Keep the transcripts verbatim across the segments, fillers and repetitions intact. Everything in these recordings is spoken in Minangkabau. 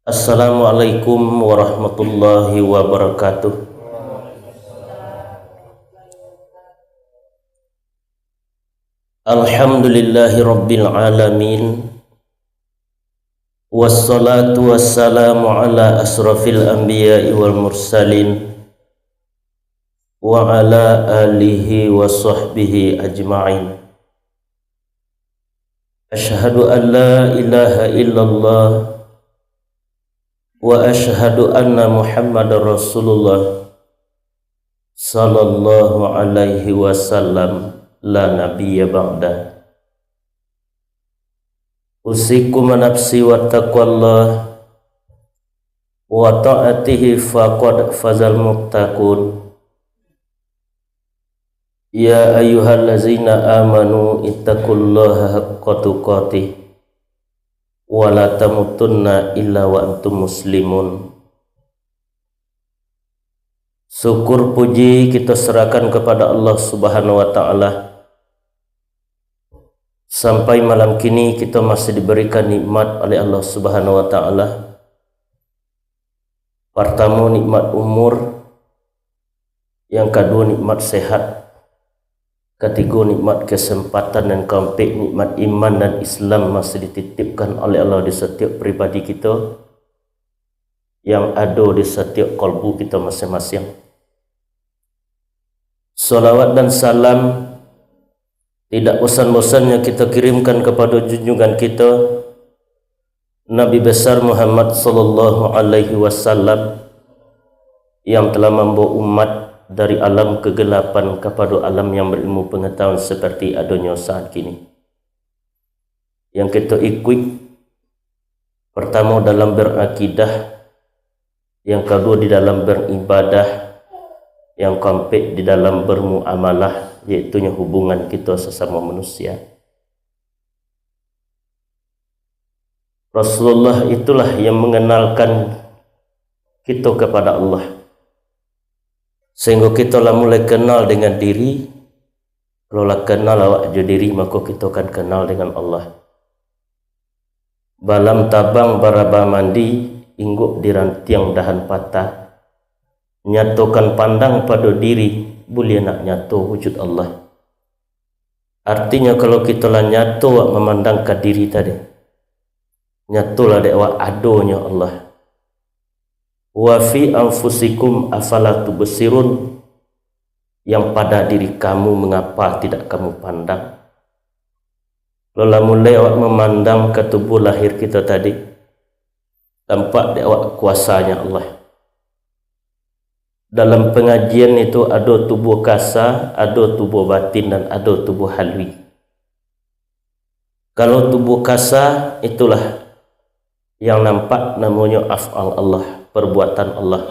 Assalamualaikum warahmatullahi wabarakatuh. Alhamdulillahirabbil alamin. Wassalatu wassalamu ala asrafil anbiya'i wal mursalin, wa ala alihi wa sahbihi ajma'in. Asyhadu an la ilaha illallah wa asyhadu anna Muhammadar Rasulullah sallallahu alaihi wasallam, la nabiyya ba'da. Usikum wa nafsi wa taqwallah wa ta'atihi faqad fazal muttaqun. Ya ayyuhallazina amanu ittaqullaha haqqa tuqatih wa la tamutunna illa wa antum muslimun. Syukur puji kita serahkan kepada Allah Subhanahu wa Ta'ala. Sampai malam kini kita masih diberikan nikmat oleh Allah Subhanahu wa Ta'ala. Pertama, nikmat umur. Yang kedua, nikmat sehat. Ketiga, nikmat kesempatan. Dan keempat, nikmat iman dan Islam masih dititipkan oleh Allah di setiap pribadi kita, yang ada di setiap kalbu kita masing-masing. Salawat dan salam tidak bosan-bosannya kita kirimkan kepada junjungan kita, Nabi Besar Muhammad sallallahu alaihi wasallam, yang telah mambawa umat dari alam kegelapan kepada alam yang berilmu pengetahuan seperti adonyo saat kini. Yang kita ikuik, pertama dalam berakidah, yang kedua di dalam beribadah, yang keempat di dalam bermuamalah, yaitunyo hubungan kita sesama manusia. Rasulullah itulah yang mengenalkan kita kepada Allah. Sehingga kita lah mulai kenal dengan diri. Kalau lah kenal awak jo diri, maka kita akan kenal dengan Allah. Balam tabang barabah mandi, inggok di rantiang dahan patah. Nyatokan pandang pado diri, buliah nak nyato wujud Allah. Artinyo, kalau kito lah nyato awak mamandang ka diri tadi, nyatolah dek awak adonyo Allah. Wa fi anfusikum afala tubsirun, yang pada diri kamu mengapa tidak kamu pandang? Kalau lah mulai awak mamandang ka tubuah lahir kito tadi, tampak dek awak kuasanyo Allah. Dalam pangajian itu ado tubuah kasa, ado tubuah batin, dan ado tubuah halui. Kalau tubuah kasa, itulah yang nampak namonyo af'al Allah, perbuatan Allah.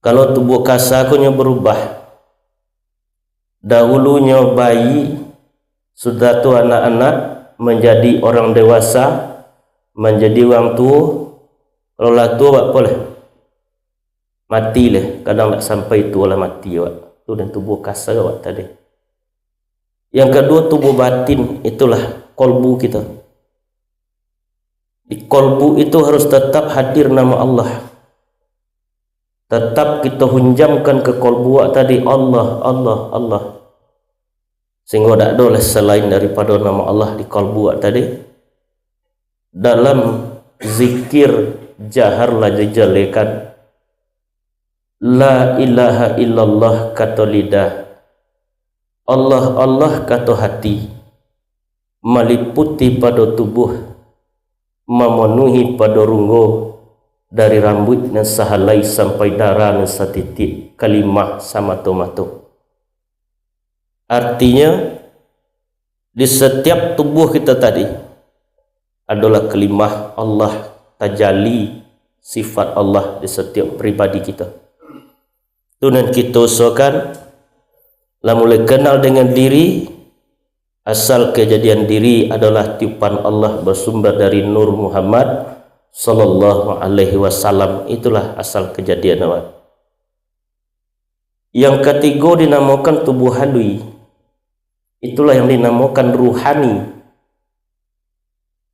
Kalau tubuah kasa ko nyo berubah, dahulunyo bayi, sudah tu anak-anak, manjadi orang dewasa, manjadi urang tuo. Kalau lah tuo, buat apo lah? Mati lah. Kadang dak sampai tuo lah mati awak. Tu nan tubuah kasa awak tadi. Yang kaduo, tubuah batin, itulah kolbu kito. Di kolbu itu harus tetap hadir nama Allah. Tetap kito hunjamkan ka kolbu awak tadi, Allah, Allah, Allah. Sehingga dak ado lah selain daripado nama Allah di kolbu awak tadi. Dalam zikir jahar lah dijalekan, La ilaha illallah kato lidah, Allah, Allah kato hati, maliputi pado tubuah, mamanuhi pado runggo, dari rambuik nan sahalai sampai darah nan satitiak, kalimah samato-mato. Artinyo, di satiap tubuah kito tadi adolah kalimah Allah, tajali sifat Allah di satiap pribadi kito. Tu nan kito usahakan, lah mulai kenal dengan diri, asal kajadian diri adolah tiupan Allah basumber dari Nur Muhammad Sallallahu alaihi wasallam. Itulah asal kejadian awak. Yang katigo dinamakan tubuh halui. Itulah yang dinamakan ruhani.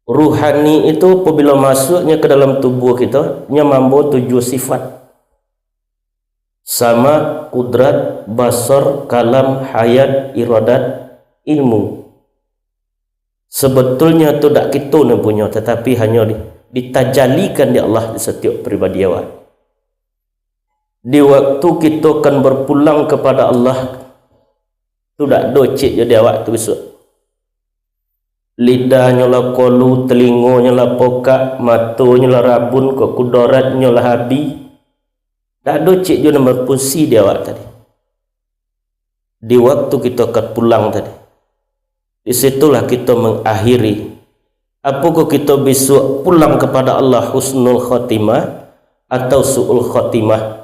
Ruhani itu apabila masuknya ke dalam tubuh kita, nya mambawa tujuh sifat. Sama, kudrat, basar, kalam, hayat, iradat, ilmu. Sebetulnya tu dak kito nan punyo, tetapi hanyo di-, ditajalikan di Allah di setiap pribadi awak. Di waktu kito akan berpulang kepada Allah, tu dak do cek jo di awak tu bisuak. Lidahnyo lah kolu, telingonyo lah pokak, matonyo lah rabun, kok kudoratnyo lah habih. Dak do cek jo nan berfungsi di awak tadi. Di waktu kito akan pulang tadi, di situlah kito mengakhiri. Apakah kito bisuak pulang kepada Allah husnul khotimah atau su'ul khotimah?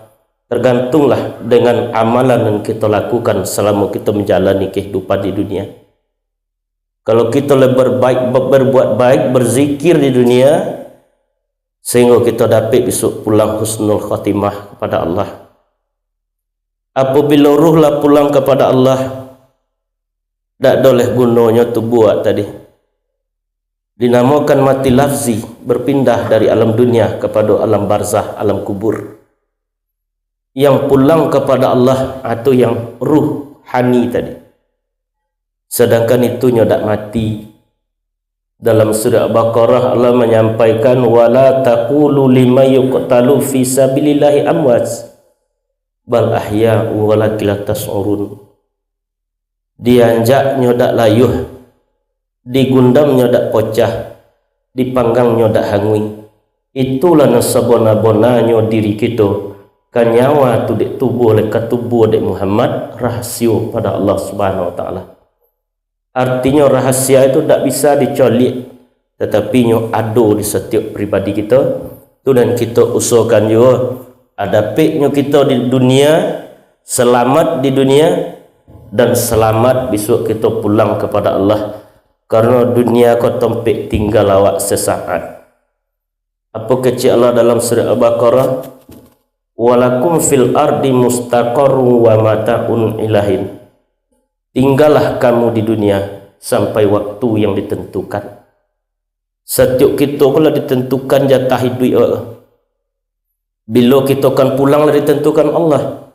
Tergantunglah dengan amalan yang kito lakukan selama kito menjalani kehidupan di dunia. Kalau kito lah berbaik, berbuat baik, berzikir di dunia, sehingga kito dapik bisuak pulang husnul khotimah kepada Allah. Apabila ruh lah pulang kepada Allah, dak doleh gunonyo tubuah tadi. Dinamakan mati lafzi, berpindah dari alam dunia kepada alam barzah, alam kubur. Yang pulang kepada Allah, atau yang ruh hani tadi. Sedangkan itunyo dak mati. Dalam surah Al-Baqarah, Allah menyampaikan, "Wala taqulu liman yuqtalu fi sabilillahi amwat, bal ahya'u walakin la tash'urun." Dianjaknyo dak layuah, digundamnyo dak pocah, dipanggangnyo dak hanguih. Itulah nan sabana-bananyo diri kito, ka nyawa tu dek tubuah, lai ka tubuah dek Muhammad, rahasio pada Allah Subhanahu wa Ta'ala. Artinyo, rahasia itu dak bisa dicoliak, tatapi nyo ado di satiok pribadi kito. Tu nan kito usahakan juo, adapiknyo kito di dunia, salamat di dunia, dan salamat bisuak kito pulang kapado Allah. Karano dunia ko tompek tingga awak sasaat. Apo kecek Allah dalam surah Al-Baqarah? "Walakum fil ardi mustaqarrun wa mata'un ilahin." Tinggalah kamu di dunia sampai waktu yang ditentukan. Satiok kito ko lah ditentukan jatah iduik awak. Bilo kito akan pulang lah ditentukan Allah.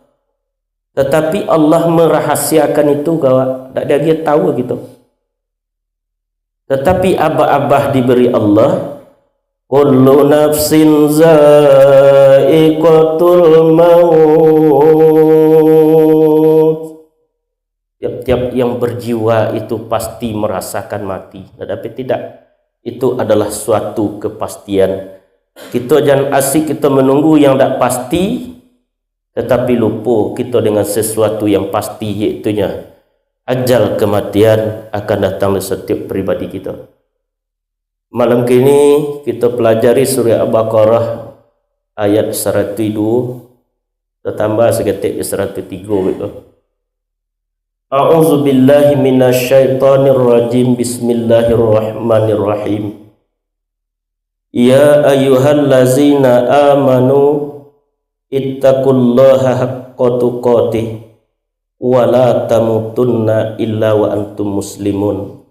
Tatapi Allah merahasiakan itu ka awak, dak diagiah tahu kito. Tatapi abah-abah diberi Allah, "Kullu nafsin za'iqatul maut." Tiap-tiap yang berjiwa itu pasti merasakan mati. Tatapi tidak, itu adalah suatu kepastian. Kito jan asik kito menunggu yang dak pasti, tatapi lupo kito dengan sesuatu yang pasti, yaitunyo ajal kematian akan datang di satiok pribadi kito. Malam kini kito pelajari surah Al-Baqarah ayat saratuih duo, tatambah saketek di saratuih tigo gitu. A'udzubillahi minasyaitonirrajim. Bismillahirrahmanirrahim. Ya ayyuhallazina amanu ittaqullaha haqqa tuqatih wa la tamutunna illa wa antum muslimun.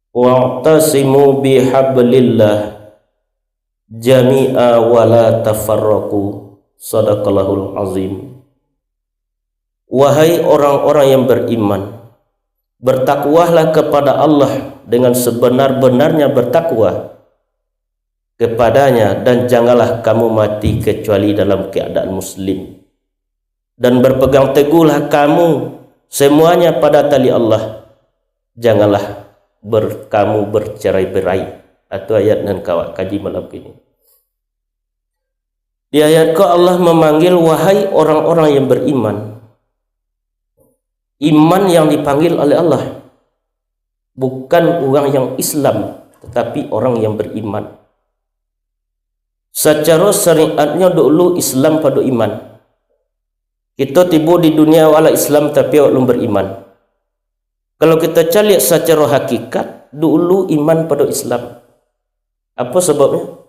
Wa'tasimu bihablillah jami'a wa la tafarraqu. Sadaqallahul azim. Wahai orang-orang yang beriman, bertakwalah kepada Allah dengan sebenar-benarnya bertakwa kepada-Nya, dan janganlah kamu mati kecuali dalam keadaan muslim. Dan berpegang teguhlah kamu semuanya pada tali Allah. Janganlah ber-, kamu bercerai-berai. Itu ayat nan ka awak kaji malam kini. Di ayat ko Allah memanggil, "Wahai orang-orang yang beriman." Iman yang dipanggil oleh Allah, bukan urang yang Islam, tatapi orang yang beriman. Sacaro syariatnyo dulu Islam pado iman. Kito tibo di dunia awak lah Islam, tapi awak lum beriman. Kalau kito caliak sacaro hakikat, dulu iman pado Islam. Apo sababnyo?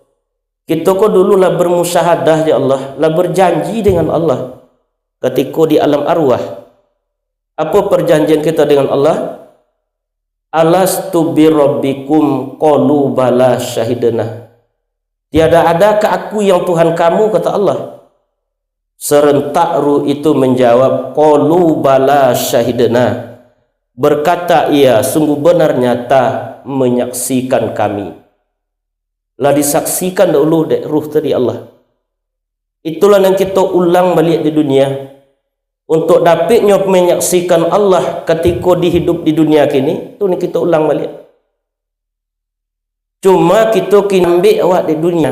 Kito ko dulu lah bermusyahadah, ya Allah, lah berjanji dengan Allah katiko di alam arwah. Apo perjanjian kito dengan Allah? "Alastu birabbikum?" Qalu, "Bala, syahidna." "Tiada adakah Aku yang Tuhan kamu?" kata Allah. Serentak ruh itu menjawab, "Qalu, bala, syahidna." Berkata ia, "Sungguh benar nyata menyaksikan kami." Lah disaksikan dahulu dek ruh tadi Allah. Itulah nan kito ulang baliak di dunia. Untuk dapiknyo menyaksikan Allah katiko di hidup di dunia kini, tu nan kito ulang baliak. Cuma kito kini ambiak awak di dunia.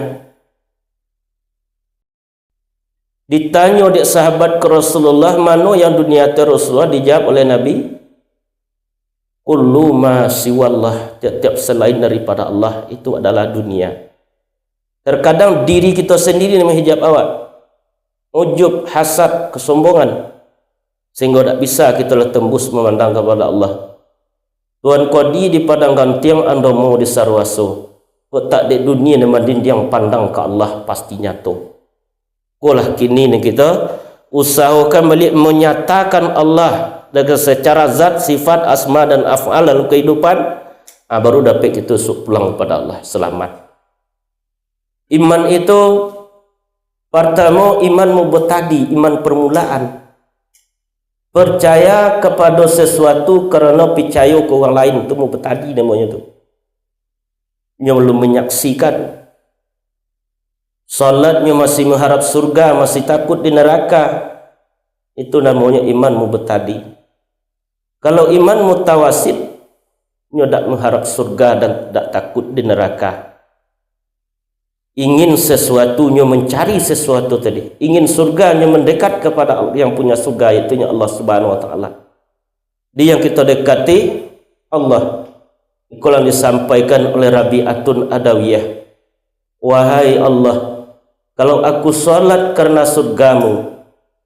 Ditanyo dek sahabat ka Rasulullah, "Mano yang dunia tu, Rasulullah?" Dijawab oleh Nabi, "Kullu ma siwallah, tiap-tiap selain daripada Allah, itu adalah dunia." Terkadang diri kito sendiri nan mahijab awak. Ujub, hasad, kesombongan, sehingga dak bisa kito lah tembus memandang kepada Allah. Tuan Kodi di Padang Gantiang, Andomo di Saruaso. Kok tak dek dunia nan mandindiang, pandang ka Allah pasti nyato. Kolah kini ni kito usahokan baliak menyatakan Allah dengan secara zat, sifat, asma dan af'al dalam kehidupan, ah, baru dapek kito su-, pulang kepada Allah selamat. Iman itu, partamo, iman mubtadi, iman permulaan. Percaya kepada sesuatu karena picayo ke orang lain, tu mubtadi namonyo tu. Nyo belum menyaksikan. Salatnyo masih mengharap surga, masih takut di neraka. Itu namonyo iman mubtadi. Kalau iman mutawasit, nyo dak mengharap surga dan dak takut di neraka. Ingin sesuatu, nyo mencari sesuatu tadi. Ingin surga, nyo mendekat kepada yang punya surga, yaitu Allah Subhanahu wa Ta'ala. Di yang kita dekati Allah. Iko lah disampaikan oleh Rabi'atun Adawiyah, "Wahai Allah, kalau aku salat karena surgamu,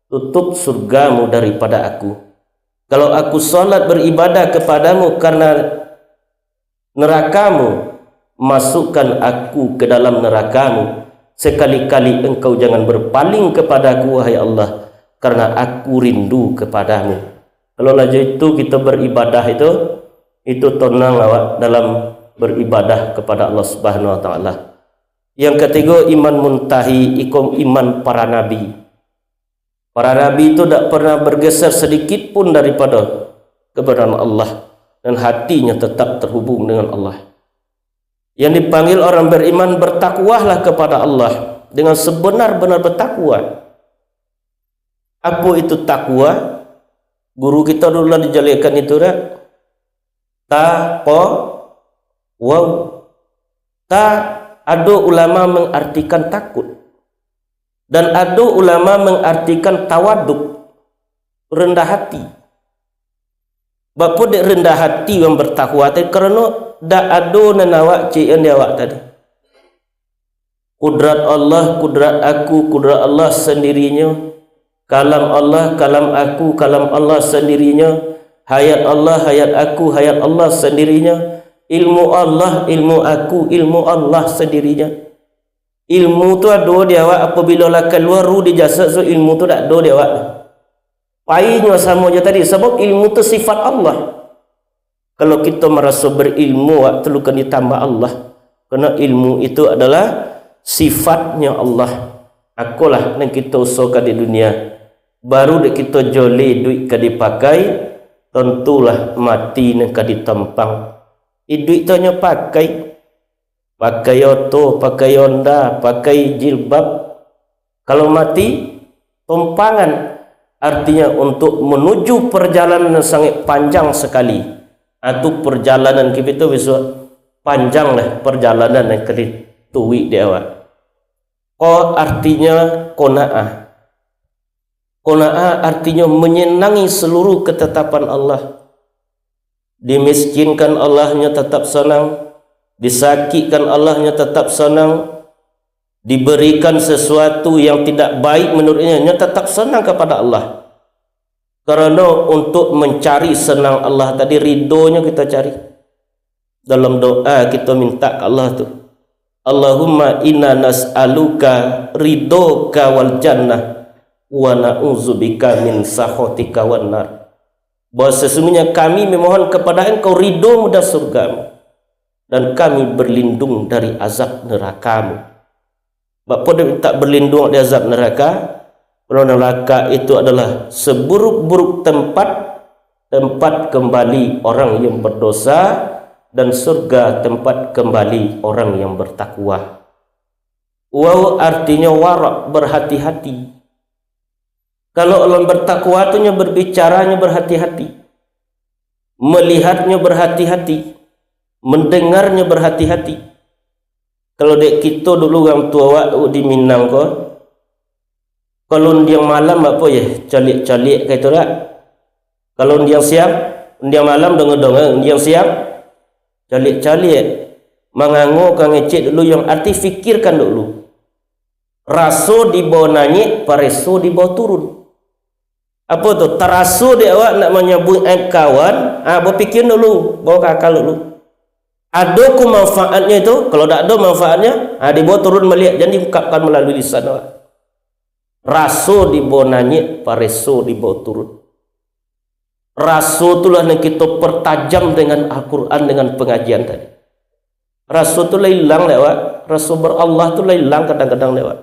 tutup surgamu daripada aku. Kalau aku salat beribadah kepadamu karena nerakamu, masukkan aku ke dalam nerakamu. Sekali-kali Engkau jangan berpaling kepadaku, wahai Allah, karena aku rindu kepadamu." Kalau lah jo itu kita beribadah itu, itu tonang awak dalam beribadah kepada Allah Subhanahu wa Ta'ala. Yang ketiga, iman muntahi, iko iman para nabi. Para nabi itu dak pernah bergeser sedikit pun daripada kebenaran Allah, dan hatinya tetap terhubung dengan Allah. Yang dipanggil orang beriman, bertakwalah kepada Allah dengan sebenar-benar bertakwa. Apo itu takwa? Guru kito dulu lah dijaliakan itu, dak? Ta, ko, wau. Ta, ado ulama mengartikan takut. Dan ado ulama mengartikan tawaduk, rendah hati. Bapo dek rendah hati urang bertakwa tadi? Karano dak ado nan awak ciek di awak tadi. Kudrat Allah, kudrat aku, kudrat Allah sandirinyo. Kalam Allah, kalam aku, kalam Allah sandirinyo. Hayat Allah, hayat aku, hayat Allah sandirinyo. Ilmu Allah, ilmu aku, ilmu Allah sandirinyo. Ilmu tu ado di awak, apabilo lah kalua ruh di jasad tu, ilmu tu dak ado di awak. Painyo samo jo tadi, sabab ilmu tu sifat Allah. Kalau kito maraso berilmu, waktu lu kan ditambah Allah. Karena ilmu itu adalah sifatnya Allah. Akolah nan kito usahokan di dunia. Baru dek kito joleh duit ka dipakai, tantulah mati nan ka ditampang. Iduik tu hanyo pakai. Pakai oto, pakai onda, pakai jilbab. Kalau mati, tumpangan. Artinya, untuk menuju perjalanan yang sangat panjang sekali. Itu perjalanan kito tu bisuak panjang lah perjalanan yang ka dituwik di awak. Ko artinya qanaah. Qanaah artinya menyenangi seluruh ketetapan Allah. Dimiskinkan Allah, nyo tetap sanang. Disakikkan Allah, nyo tetap sanang. Diberikan sesuatu yang tidak baik menurutnya, nyo tetap sanang kepada Allah. Karena untuk mencari senang Allah tadi, ridonyo kita cari. Dalam doa kita minta ke Allah tu. Allahumma inna nas'aluka ridhoka wal jannah, wa na'udzubika min sakhatika wan nar. Bahwa sesungguhnya kami memohon kepada Engkau ridho-Mu dan surga-Mu, dan kami berlindung dari azab neraka-Mu. Bapa dek minta berlindung dari azab neraka? Karena neraka itu adalah seburuk-buruk tempat, tempat kembali orang yang berdosa, dan surga tempat kembali orang yang bertakwa. Wau artinya warak, berhati-hati. Kalau orang bertakwa tu nyo berbicaranyo berhati-hati, melihatnyo berhati-hati, mendengarnyo berhati-hati. Kalau dek kito dulu urang tuo awak di Minang ko, kalau undiang malam apo ye, caliak-caliak ka itu dak? Kalau undiang siang, undiang malam dongo-dongo, undiang siang caliak-caliak. Mangango ka ngecek dulu yang arti fikirkan dulu. Raso dibao naiak, pareso dibao turun. Apo tu? Taraso dek awak nak manyabuik aib kawan, ah, bapikia dulu, bao ka akal dulu. Ado ko manfaatnyo itu? Kalau dak ado manfaatnyo, ah, dibao turun baliak, jan diungkapkan malalui lisan awak. Raso dibao naiak, pareso dibao turun. Raso tu lah nan kito pertajam dengan Al-Quran, dengan pengajian tadi. Raso tu lah ilang dek awak, raso ber-Allah tu lah ilang kadang-kadang dek awak.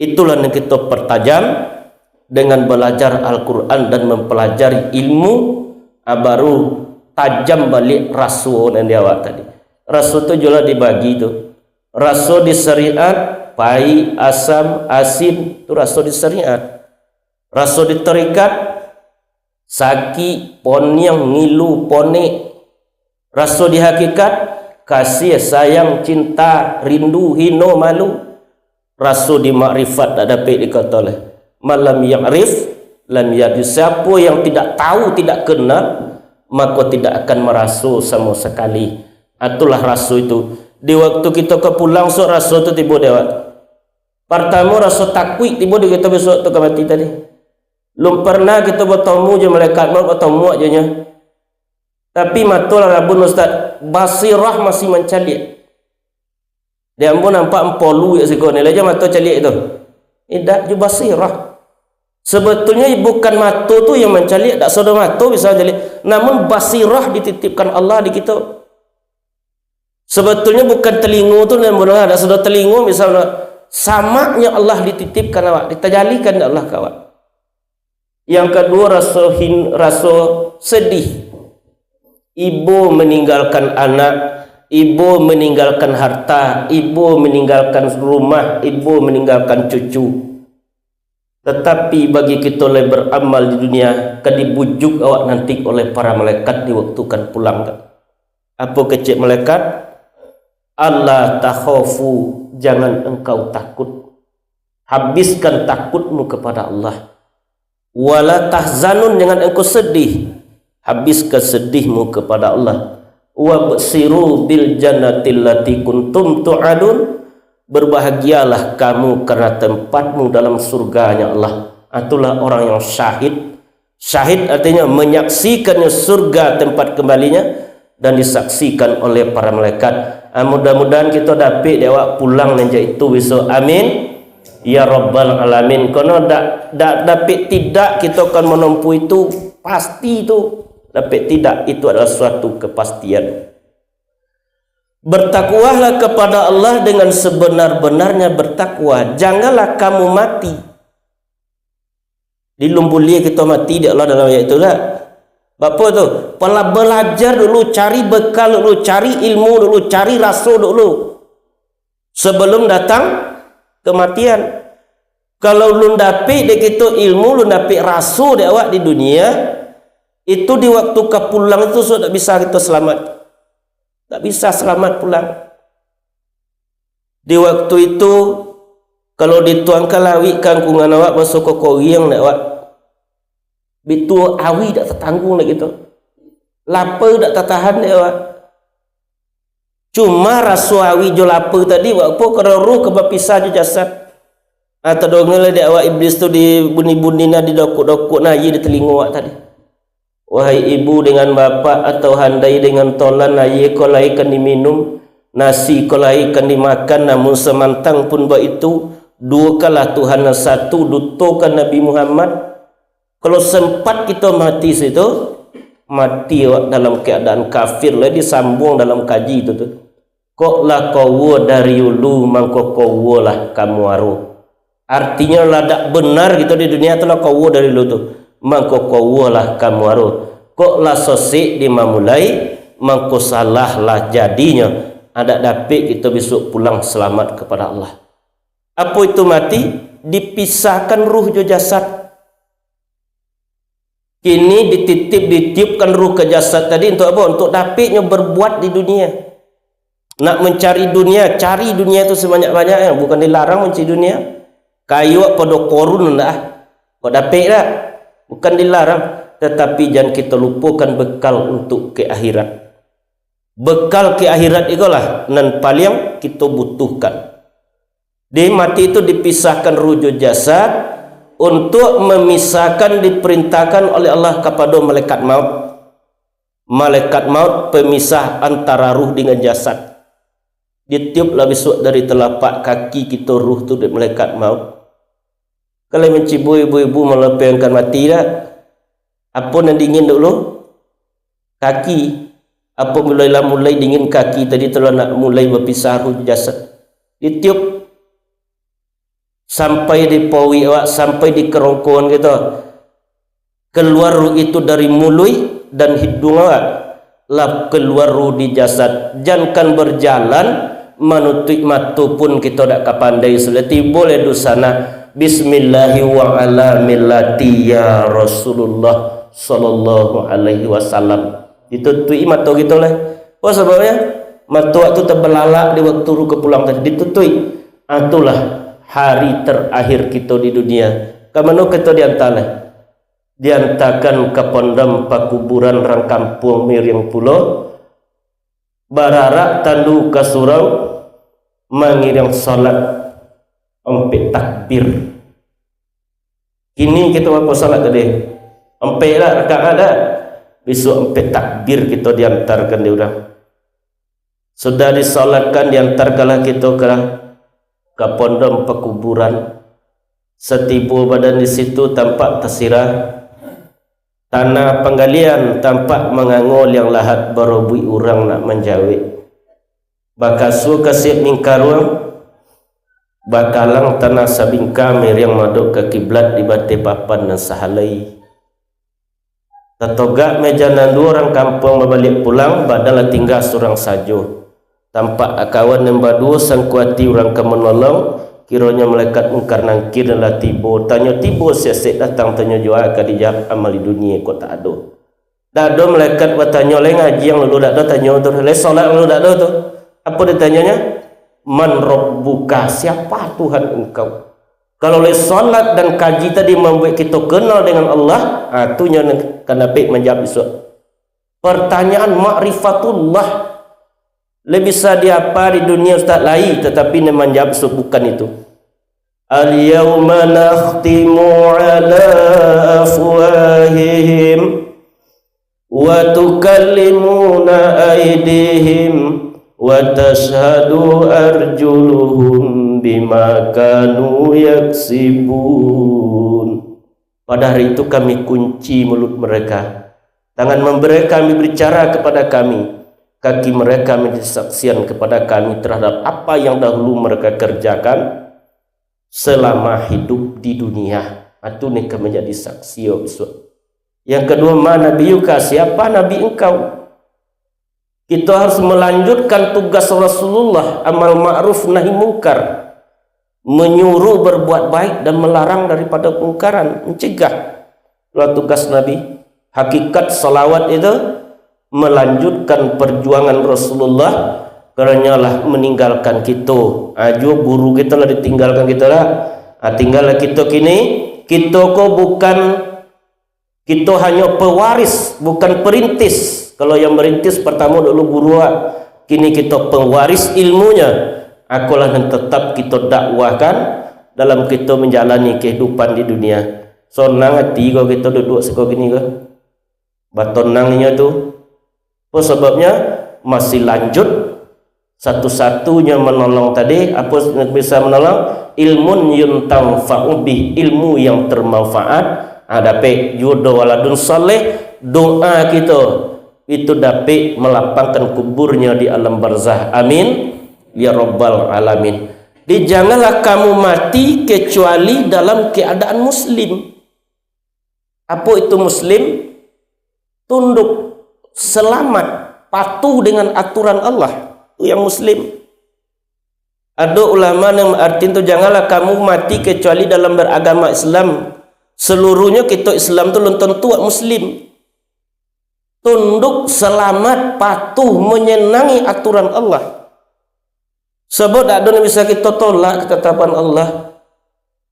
Itulah nan kito pertajam dengan balajar Al-Quran dan mempelajari ilmu, ah, baru tajam baliak raso nan di awak tadi. Raso tu juo lah dibagi tu. Raso di syariat, paik, asam, asin, tu raso di syariat. Raso di tarekat, sakik, poniang, ngilu, ponek. Raso di hakikat, kasih, sayang, cinta, rindu, hino, malu. Raso di makrifat dak dapek dikato lai. Man lam ya'rif, lam yadri. Siapo yang tidak tahu, tidak kenal, mako tidak akan maraso samo sakali. Itulah raso itu. Di waktu kito ka pulang, sok raso tu tibo di awak. Partamo, raso takuik tibo di kito bisuak tu ka mati tadi. Lum pernah kito batamu jo malaikat maut, batamu aja nyo. Tapi mato lah rabun, Ustaz. Basirah masih mancaliak. Di ambo nampak ampolu jak siko ni, lah jo mato caliak itu. Indak, jo basirah. Sebetulnyo bukan mato tu yang mancaliak, dak sodo mato bisa mancaliak. Namun basirah dititipkan Allah di kito. Sebetulnyo bukan telingo tu nan mendengar, dak sodo telingo bisa mendengar. Samaknyo Allah dititipkan awak, ditajalikan dek Allah ka awak. Yang kaduo, raso hin-, raso sedih. Ibo meninggalkan anak, ibo meninggalkan harta, ibo meninggalkan rumah, ibo meninggalkan cucu. Tetapi bagi kito lai beramal di dunia, ka dibujuk awak nanti oleh para malaikat di waktu kan pulang tu. Apo kecek malaikat? "Alla takhafu, jangan engkau takut. Habiskan takutmu kepada Allah. Wala tahzanun, jangan engkau sedih. Habiskan sedihmu kepada Allah. Wabsyiru bil jannatil lati kuntum tu'adun. Berbahagialah kamu karena tempatmu dalam surganya Allah." Itulah orang yang syahid. Syahid artinya menyaksikannya surga tempat kembalinya dan disaksikan oleh para malaikat. Ah, mudah-mudahan kito dapik dek awak pulang nan jak itu bisuak. Amin. Ya Rabbal Alamin. Kono dak, dak dapik tidak kito akan menempuh itu, pasti itu. Dapik tidak, itu adalah suatu kepastian. Bertakwalah kepada Allah dengan sebenar-benarnya bertakwa. Janganlah kamu mati. Dilumbulie kito mati dek Allah dalam ayat tu lah. Bapa tu? Pala belajar dulu, cari bekal dulu, cari ilmu dulu, cari raso dulu. Sebelum datang kematian. Kalau lun dapik dek kito ilmu, lun dapik raso dek awak di dunia, itu di waktu ka pulang itu so dak bisa kito selamat. Dak bisa selamat pulang. Di waktu itu, kalau dituangkan lawik kangkungan awak, baso kokoriang dek awak. Bitu awi dak tatangguang dek kito. Lapa dak tatahan dek awak. Cuma raso awi jo lapa tadi, wak po karo ruh ka bapisah jo jasad. Ah, tadonga lah dek awak Iblis tu dibuni-buni nah, didokok-dokok nah, aia di talingo awak tadi. Wahai ibu dengan bapak, atau handai dengan tolan, aia ko lai kan diminum, Nasi ko lai kan dimakan, namun samantang pun baitu, duokanlah Tuhan nan satu, dutokan Nabi Muhammad. Kalau sempat kito mati situ, mati awak dalam keadaan kafir, lai disambuang dalam kaji tu, tu. Kok lah kawo dari ulu, mangko kawolah ka muaro. Artinyo, lah dak benar kito di dunia tu, lah kawo dari ulu tu, mangko kawolah ka muaro. Kok lah sosek di mamulai, mangko salahlah jadinyo. Dak dapek kito bisuak pulang salamat kepada Allah. Apo itu mati? Dipisahkan ruh jo jasad. Kini dititip, ditiupkan ruh ka jasad tadi untuk apo? Untuk dapeknyo berbuat di dunia. Nak mencari dunia, cari dunia tu sebanyak-banyaknyo. Bukan dilarang mencari dunia. Kayo pado Korun ndak? Kok dapek dak? Bukan dilarang, tetapi jan kito lupokan bekal untuk ke akhirat. Bekal ke akhirat ikolah nan paliang kito butuhkan. Di mati itu dipisahkan ruh jo jasad, untuk memisahkan diperintahkan oleh Allah kapado malaikat maut. Malaikat maut pemisah antara ruh dengan jasad. Ditiuplah bisuak dari telapak kaki kito ruh tu dek malaikat maut. Kalau mancibo ibu-ibu malapehkan mati dak? Apo nan dingin dulu? Kaki. Apo mulailah mulai dingin kaki tadi, tu lah nak mulai bapisah ruh jasad. Ditiup sampai di pauik awak, sampai di kerongkongan kito. Keluar ruh itu dari muluik dan hiduang awak, lah keluar ruh di jasad. Jankan berjalan, manutuik mato pun kito dak ka pandai. Sudah tibo lai di sana, "Bismillahi wa ala millati ya Rasulullah sallallahu alaihi wasallam." Ditutuik mato kito lah. Apa sababnyo? Mato awak tu tabalalak di waktu ruh ka pulang tadi. Ditutuik. Ah, itulah hari terakhir kito di dunia. Ka mano kito diantalah? Diantakan ka pondam pakuburan rang kampuang Miriang pulo, bararak tandu ka surau, mangiriang salat ompek takbir. Kini kito bapo salat tadi? Ompek lah rakaat dah. Bisuak ompek takbir kito diantarkan di urang. Sudah disalatkan, diantarkanlah kito ka, ka pondam pakuburan. Satibo badan di situ, tampak tasirah tanah panggalian, tampak mangango liang lahat, barobuik urang nak manjawek. Bakasua kasiap mingkaruang, bakalang tanah sabingka, miriang madok ka kiblat di bateh papan nan sahalai. Tatogak meja nan duo, urang kampuang babaliak pulang, badan lah tingga surang sajo. Tampak kawan nan baduo, sangko ati urang ka manolong, kironyo malaikat Mungkar Nangkir nan lah tibo. Tanyo tibo, sesek datang, tanyo juo ka dijawab, amal di dunia ko tak ado. Dak ado malaikat batanyo, lai ngaji ang dulu dak ado tanyo tu, lai solat ang dulu dak ado tu. Apo ditanyonya? "Man rabbuka?" Siapa Tuhan engkau? Kalau lai solat dan kaji tadi mambuek kito kenal dengan Allah, ha, tu nyo nan ka dapek manjawab bisuak. Pertanyaan makrifatullah. Lai bisa diapa di dunia, Ustaz? Lai, tatapi nan manjawab bisuak bukan itu. "Al-yauma nakhtimu ala afwahihim wa tukallimuna aidihim wa tashhadu arjuluhum bima kanu yaksibun." Pada hari itu Kami kunci mulut mereka. Tangan mereka Kami berbicara kepada Kami. Kaki mereka menjadi saksian kepada Kami terhadap apa yang dahulu mereka kerjakan selama hidup di dunia. Itu nan ka manjadi saksi bisuak. Yang kedua, "Man nabiyuka?" Siapa nabi engkau? Kito harus melanjutkan tugas Rasulullah, amar ma'ruf nahi mungkar, menyuruh berbuat baik dan melarang daripada kemungkaran, mencegah. Itulah tugas Nabi. Hakikat salawat itu melanjutkan perjuangan Rasulullah, karanyo lah meninggalkan kito. Ha, juo guru kito lah ditinggalkan kito lah. Ha, tinggallah kito kini. Kito ko bukan Kito hanyo pewaris, bukan perintis. Kalau yang merintis pertamo dulu guru, ah. Kini kito pewaris ilmunyo. Ikolah nan tetap kito dakwahkan dalam kito manjalani kehidupan di dunia. Sonang ati ko kito duduak siko kini ko. Batonang inyo tu. Apo sababnyo? Masih lanjut Satu-satunya menolong tadi, apa yang bisa menolong? Ilmun yuntafa'u bih, ilmu yang termanfaat. Ha, dapek juo do waladun saleh, doa kito itu dapek melapangkan kuburnya di alam barzah. Amin ya rabbal alamin. Jadi, janganlah kamu mati kecuali dalam keadaan muslim. Apa itu muslim? Tunduk, selamat, patuh dengan aturan Allah. Itu yang muslim. Ado ulama yang arti tu, janganlah kamu mati kecuali dalam beragama Islam. Seluruhnya kita Islam tu belum tentu awak muslim. Tunduk, selamat, patuh, menyenangi aturan Allah. Sebab dak ado yang bisa kita tolak ketetapan Allah.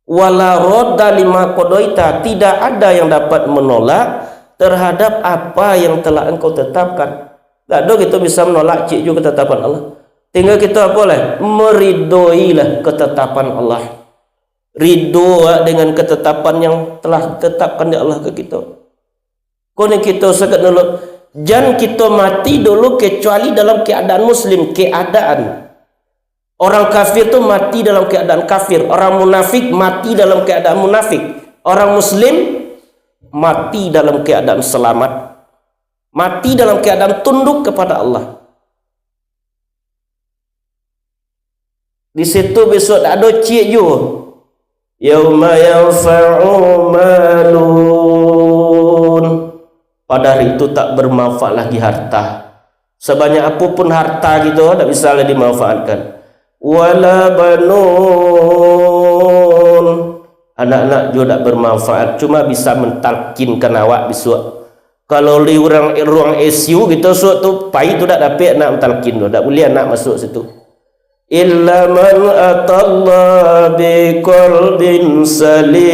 Wala radda lima qadaita, tidak ada yang dapat menolak terhadap apa yang telah Engkau tetapkan. Dak ado kita bisa menolak ciek juo ketetapan Allah. Tinggal kita apa lah? Meridoilah ketetapan Allah. Ridho dengan ketetapan yang telah ditetapkan dek Allah ka kita. Ko ni kita sagat dulu. Jan kita mati dulu kecuali dalam keadaan muslim, keadaan. Orang kafir tu mati dalam keadaan kafir, orang munafik mati dalam keadaan munafik, orang muslim mati dalam keadaan selamat, mati dalam keadaan tunduk kepada Allah. Di situ besok dak ado ciek juo. Yauma yanfa'u malun. Pada hari itu tak bermanfaat lagi harta. Sebanyak apa pun harta kita, tak bisa lagi dimanfaatkan. Wala banun. Anak-anak juga tak bermanfaat, cuma bisa mentalkinkan awak besok. Kalau di urang ruang I C U gitu, suak tu pai tu dak dapek nak mentalkin tu, dak boleh anak masuk situ. Illa man atallaha biqalbin salim.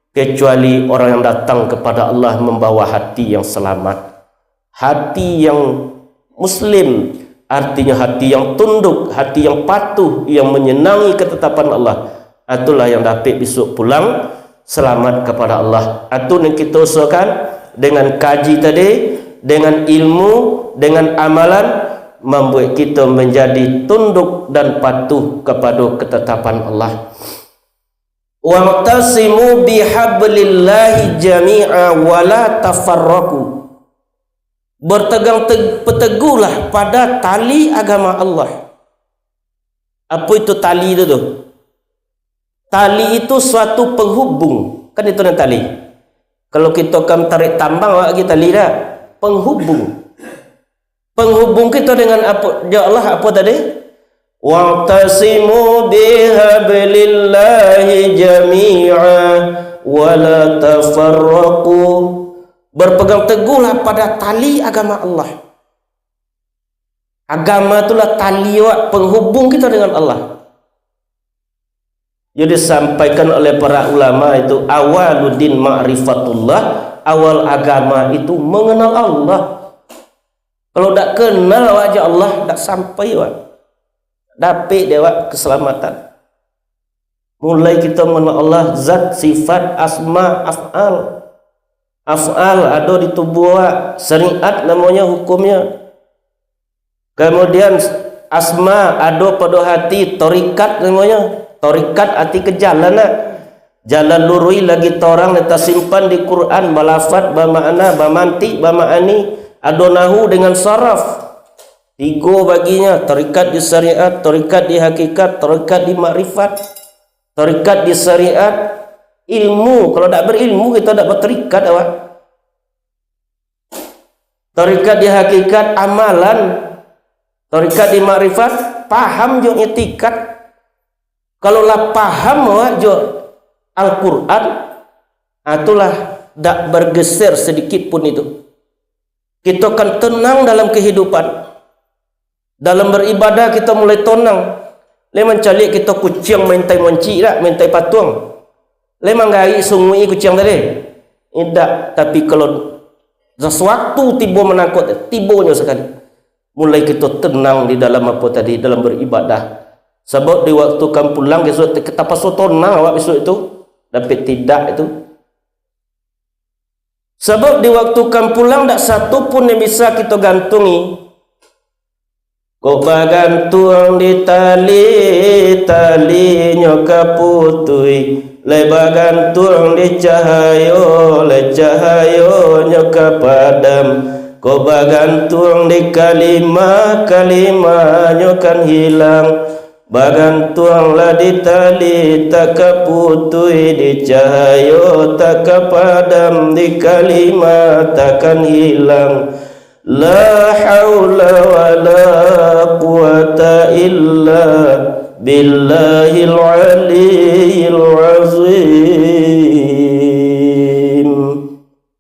Kecuali orang yang datang kepada Allah membawa hati yang selamat. Hati yang muslim, artinya hati yang tunduk, hati yang patuh, yang menyenangi ketetapan Allah. Itulah yang dapek besok pulang selamat kepada Allah. Itu yang kita usahakan dengan kaji tadi, dengan ilmu, dengan amalan, membuat kita menjadi tunduk dan patuh kepada ketetapan Allah. Wa'tasimu bihablillahi jami'a wa la tafarraqu. Bertegang teg-, peteguhlah pada tali agama Allah. Apa itu tali itu tu? Tali itu suatu penghubung. Kan itu nan tali. Kalau kita kan tarik tambang, awak lagi tali dah. Penghubung. Penghubung kita dengan apa? Ya Allah, apa tadi? Wa'tasimu bihablillahi jami'a wa la tafarraqu. Berpegang teguhlah pada tali agama Allah. Agama itulah tali awak, penghubung kita dengan Allah. Jadi disampaikan oleh para ulama itu, awaluddin ma'rifatullah, awal agama itu mengenal Allah. Kalau dak kenal awak jo Allah, dak sampai awak. Dapek dek awak keselamatan. Mulai kita mengenal Allah, zat, sifat, asma, af'al. Af'al ado di tubuh awak, syariat namonyo hukumnyo. Kemudian asma ado pado hati, tarikat namonyo. Tarikat arti ka jalan nak. Jalan luruih lagi torang nan tasimpan di Quran, balafat, bamakna, bamantik, bamaani, ado nahu dengan saraf. Tigo baginya, tarikat di syariat, tarikat di hakikat, tarikat di makrifat. Tarikat di syariat, ilmu. Kalau dak berilmu, kita dak bertarikat awak. Tarikat di hakikat, amalan. Tarikat di makrifat, paham jo iktikad. Kalau lah paham awak jo Al-Quran, ah, itulah dak bergeser sedikit pun itu. Kita akan tenang dalam kehidupan. Dalam beribadah kita mulai tenang. Lai mancaliak kita kuciang maintai moncik dak, maintai patuang. Lai manggarik sunguik kuciang tadi. Indak, tapi kalau sasuatu tibo manangkok, tibonyo sakali. Mulai kita tenang di dalam apa tadi, dalam beribadah. Sabab di waktu kam pulang, besok te-, tapaso tonang awak besok itu, dapek tidak itu. Sabab di waktu kam pulang, dak satu pun yang bisa kita gantungi. Kok bagantuang di tali, talinyo ka putuih. Lai bagantuang di cahayo, lai cahayonyo ka padam. Kok bagantuang di kalimah, kalimahnyo kan hilang. Bagantuanglah di tali, tak ka putuih, di cahayo tak ka padam, di kalimah takkan hilang. La haula wala quwata illa billahil aliyyil azim.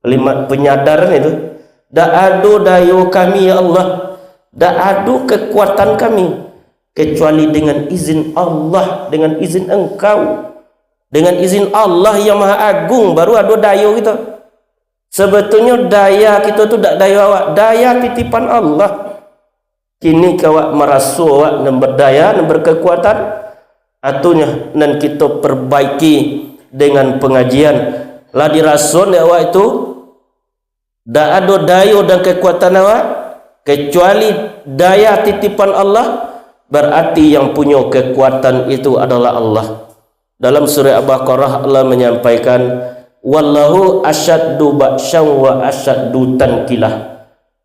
Kalimat penyadaran itu, dak ado dayo kami, ya Allah, dak ado kekuatan kami, kecuali dengan izin Allah, dengan izin Engkau. Dengan izin Allah yang Maha Agung, baru ado dayo kito. Sebetulnyo daya kito tu dak dayo awak, daya titipan Allah. Kini ka awak maraso awak nan berdaya, nan berkekuatan, atunyo nan kito perbaiki dengan pengajian. Lah diraso dek awak itu, dak ado dayo dan kekuatan awak, kecuali daya titipan Allah, berarti yang punyo kekuatan itu adalah Allah. Dalam surah Al-Baqarah, Allah menyampaikan, "Wallahu asyaddu ba'syan wa asyaddu tankilah."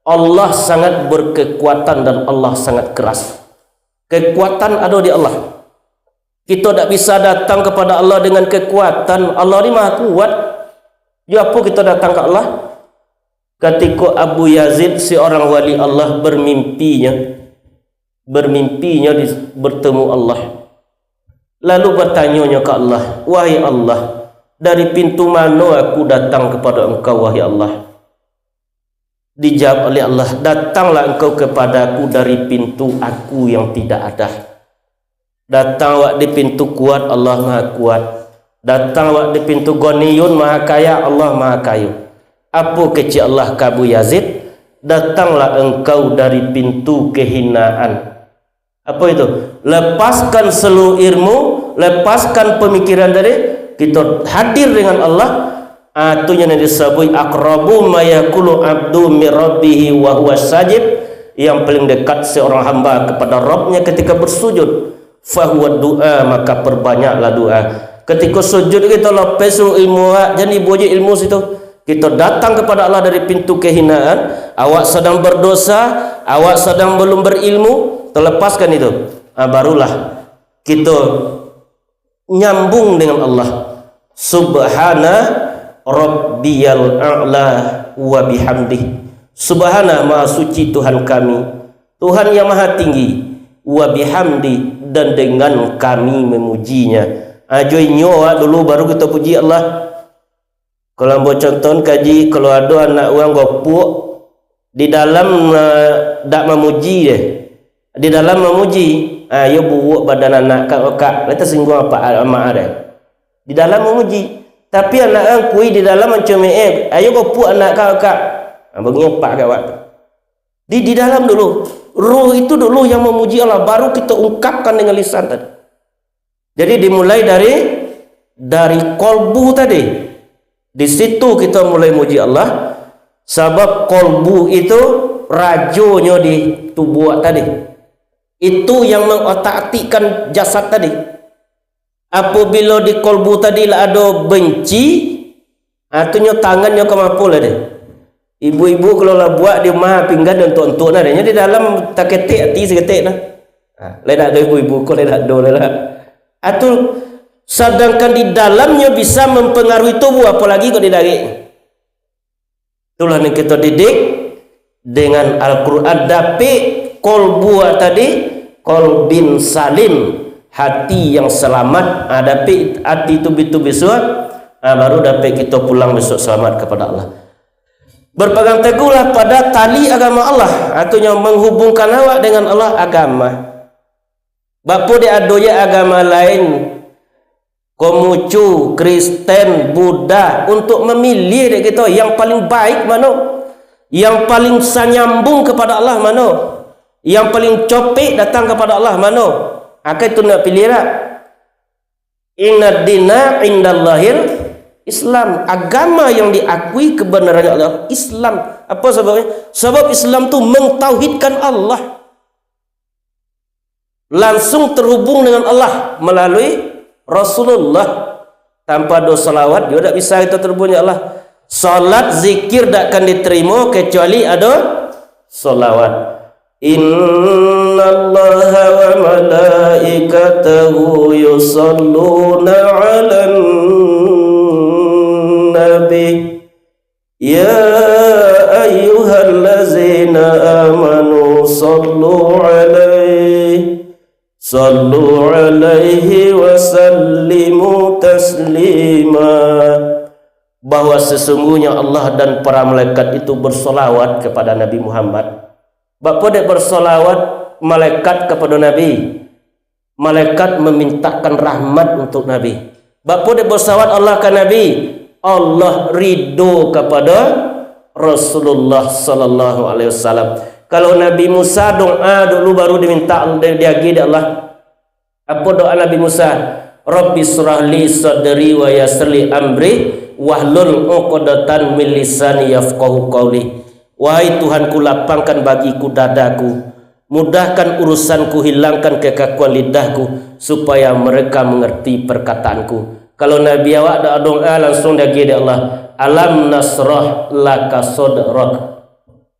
Allah sangat berkekuatan dan Allah sangat keras. Kekuatan ado di Allah. Kito dak bisa datang kepada Allah dengan kekuatan. Allah ni Maha Kuat. Jo apo kito datang ka Allah? Katiko Abu Yazid, seorang wali Allah, bermimpinyo, bermimpinyo di, bertemu Allah. Lalu bertanyonyo ka Allah, "Wahai Allah, dari pintu mano aku datang kepada Engkau, wahai Allah?" Dijawab oleh Allah, "Datanglah engkau kepadaku dari pintu Aku yang tidak ada." Datang awak di pintu kuat, Allah Maha Kuat. Datang awak di pintu Ghaniyun, Maha Kaya, Allah Maha Kayo. Apo kecek Allah ka Abu Yazid? "Datanglah engkau dari pintu kehinaan." Apa itu? Lepaskan seluruh ilmu, lepaskan pemikiran tadi, kita hadir dengan Allah. Ah, tu yang disebut aqrabu ma yakunu abdu min rabbihi wa huwa sajid, yang paling dekat seorang hamba kepada Rabbnya ketika bersujud. Fahuwa du'a, maka perbanyaklah doa. Ketika sujud kita lapeh seluruh ilmu awak, jan dibuek ilmu situ. Kita datang kepada Allah dari pintu kehinaan, awak sedang berdosa, awak sedang belum berilmu, terlepaskan itu. Ah, barulah kita nyambung dengan Allah. Subhana rabbiyal a'la wa bihamdih. Subhana, maha suci Tuhan kami, Tuhan yang maha tinggi, wa bihamdi, dan dengan kami memujinya. Ajo inyo awak dulu, baru kita puji Allah. Kalau ambo contoh kaji, kalau ado anak urang gopuak, di dalam, eh, dak mamuji deh. Di dalam mamuji, ah, yo buruak badan anak kak, kak, lah tasingguang apak, amak deh. Di dalam mamuji. Tapi anak urang kui di dalam mancomeh, eh, ayo gopuak anak kak, kak. Ah, bangih apak kak awak tu. Di, di dalam dulu. Ruh itu dulu yang memuji Allah, baru kita ungkapkan dengan lisan tadi. Jadi dimulai dari, dari kolbu tadi. Di situ kita mulai muji Allah, sabab kolbu itu rajonyo di tubuah tadi. Itu yang mengotak-atikkan jasad tadi. Apabila di kolbu tadi lah ado benci, ah, tu nyo tangannyo ka mapo lah deh. Ibu-ibu kalau lah buek di rumah pinggan ontok-ontok nah deh. Nyo di dalam taketek ati saketek nah. Ah, lai dak ado ibu-ibu ko, lai dak ado lah. Ah, tu, sadangkan di dalamnyo bisa mempengaruhi tubuh, apolagi kok di darik. Itulah yang kita didik dengan Al-Quran, dapik kolbu tadi, kolbin salim, hati yang selamat. Ah, dapik hati tu bitu bisuak, ah, baru dapik kita pulang besok selamat kepada Allah. Berpegang teguhlah pada tali agama Allah, artinya menghubungkan awak dengan Allah, agama. Bapo dek ado je agama lain, Konghucu, Kristen, Buddha, untuk memilih dek kito yang paling baik mano, yang paling sanyambung kepada Allah mano, yang paling copek datang kepada Allah mano. Akai tu nak pilih dak? Inna dina indallahil Islam. Agama yang diakui kebenarannya adalah Islam. Apa sebabnya? Sebab Islam tu mentauhidkan Allah. langsung terhubung dengan Allah melalui Rasulullah. Tanpa ado salawat juo dak bisa kito terhubung jo Allah. Salat, zikir dak akan diterimo kecuali ado salawat. Innallaha wa malaikatahu yusalluna 'alan nabi. Ya ayyuhallazina amanu sallu 'alaihi, sallu 'alaihi wa sallimu taslima. Bahwa sesungguhnya Allah dan para malaikat itu bersolawat kepada Nabi Muhammad. Bak podek bersolawat malaikat kepada Nabi? Malaikat memintakan rahmat untuk Nabi. Bak podek bersolawat Allah ka Nabi? Allah ridho kepada Rasulullah sallallahu alaihi wasallam. Kalau Nabi Musa doa dulu baru diminta, di-, diagiah dek Allah. Apo doa Nabi Musa? "Rabbi syrah li sadri wa yassir li amri wahlul 'uqdatan min lisani yafqahu qauli." Wahai Tuhanku, lapangkan bagiku dadaku, mudahkan urusanku, hilangkan kekakuan lidahku, supaya mereka mengerti perkataanku. Kalau Nabi awak doa, doa langsung diagiah dek Allah, "Alam nasyrah laka sadrak."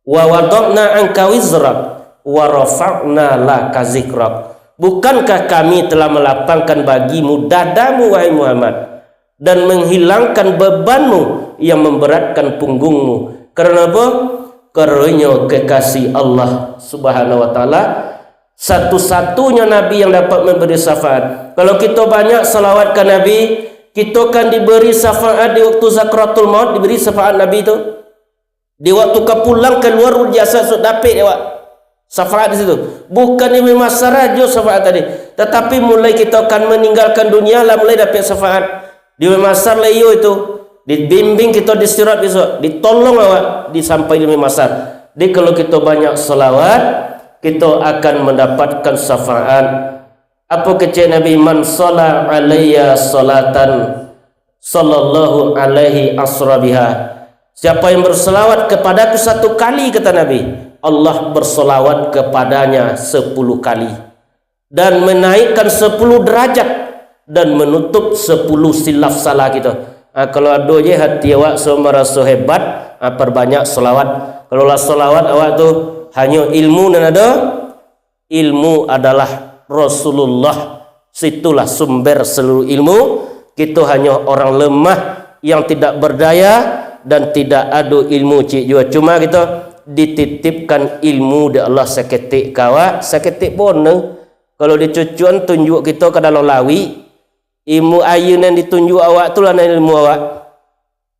"Wa wada'na anka wizrak, wa rafa'na laka zikrak." Bukankah Kami telah melapangkan bagimu dadamu, wahai Muhammad, dan menghilangkan bebanmu yang memberatkan punggungmu? Karena apa? Karonyo kekasih Allah Subhanahu wa Ta'ala, satu-satunya Nabi yang dapat memberi syafaat. Kalau kito banyak salawat ka Nabi, kito kan diberi syafaat di waktu sakaratul maut, diberi syafaat Nabi tu. Di waktu ka pulang kalua ruh jasad tu dapek dek awak syafaat di situ. Bukan di Mahsyar sajo syafaat tadi, tatapi mulai kito akan meninggalkan dunia lah mulai dapek syafaat. Di Mahsyar lah iyo itu, dibimbing kito di sirat besok, ditolong awak di sampai di Mahsyar. Jadi kalau kito banyak salawat, kito akan mendapatkan syafaat. Apo kecek Nabi? "Man shalla alayya sholatan sallallahu alaihi asra biha." Siapa yang berselawat kepadaku satu kali, kata Nabi, Allah berselawat kepadanya sepuluh kali dan menaikkan sepuluh derajat dan menutup sepuluh silaf salah kita. Ha, kalau ado je hati awak so maraso hebat, ha, perbanyak selawat. Kalau lah selawat awak tu, hanyo ilmu nan ado, ilmu adalah Rasulullah, situlah sumber seluruh ilmu. Kito hanyo orang lemah yang tidak berdaya dan tidak ado ilmu cik juo. Cuma kito dititipkan ilmu dek Allah saketek ka awak, saketek boneh. Kalau dicucuan tunjuak kito ka dalam lawik, ilmu aia nan ditunjuak awak tu lah nan ilmu awak.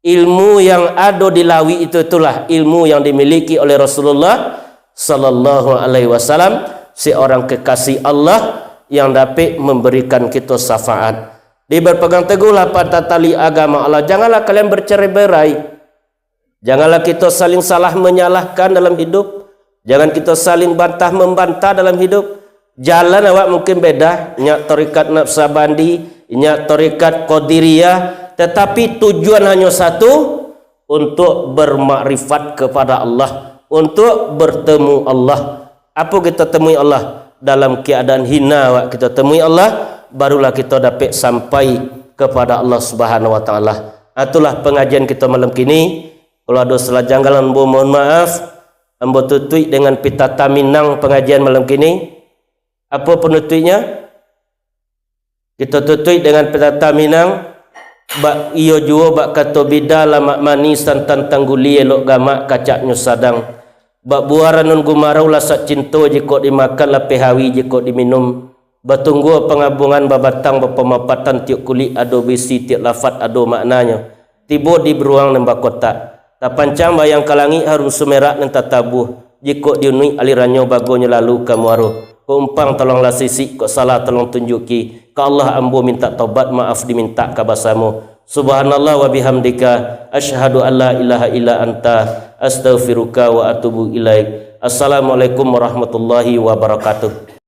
Ilmu yang ado di lawik itu, itulah ilmu yang dimiliki oleh Rasulullah sallallahu alaihi wasallam, seorang kekasih Allah yang dapek memberikan kito syafaat. Di berpegang teguhlah pada tali agama Allah, janganlah kalian bercerai-berai. Janganlah kito saling salah menyalahkan dalam hidup. Jangan kito saling bantah-membantah dalam hidup. Jalan awak mungkin beda, nyak tarekat Naqsabandi, nyak tarekat Qadiriyah, tetapi tujuan hanyo satu, untuk bermakrifat kepada Allah, untuk bertemu Allah. Apo kito temui Allah? Dalam keadaan hina awak kito temui Allah, barulah kito dapek sampai kepada Allah Subhanahu wa Ta'ala. Itulah pengajian kito malam kini. Kalau ado salah janggalan, ambo mohon maaf. Ambo tutuik dengan pitata Minang pengajian malam kini. Apo penutuiknyo? Kito tutuik dengan pitata Minang. Bak iyo juo bak kato bida, lamak manih santan tangguli, elok gamak kacaknyo sadang. Bak buah ranun gumarau, lasak cinto jikok dimakan, lapeh hawi jikok diminum. Batunggua pangabungan, babatang bapamapatan, tiok kulik ado bisi, tiok lafat ado maknanyo. Tibo di beruang nan bakotak, tapancang bayang ka langik, harum sumerak nan tatabuah. Jikok diunuik alirannyo, bagonyo lalu ka muaro. Kok umpang tolong lah sisik, kok salah tolong tunjuki. Ka Allah ambo mintak tobat, maaf dimintak ka basamo. Subhanallah wa bihamdika, asyhadu an la ilaha illa anta, astaghfiruka wa atubu ilaik. Assalamualaikum warahmatullahi wabarakatuh.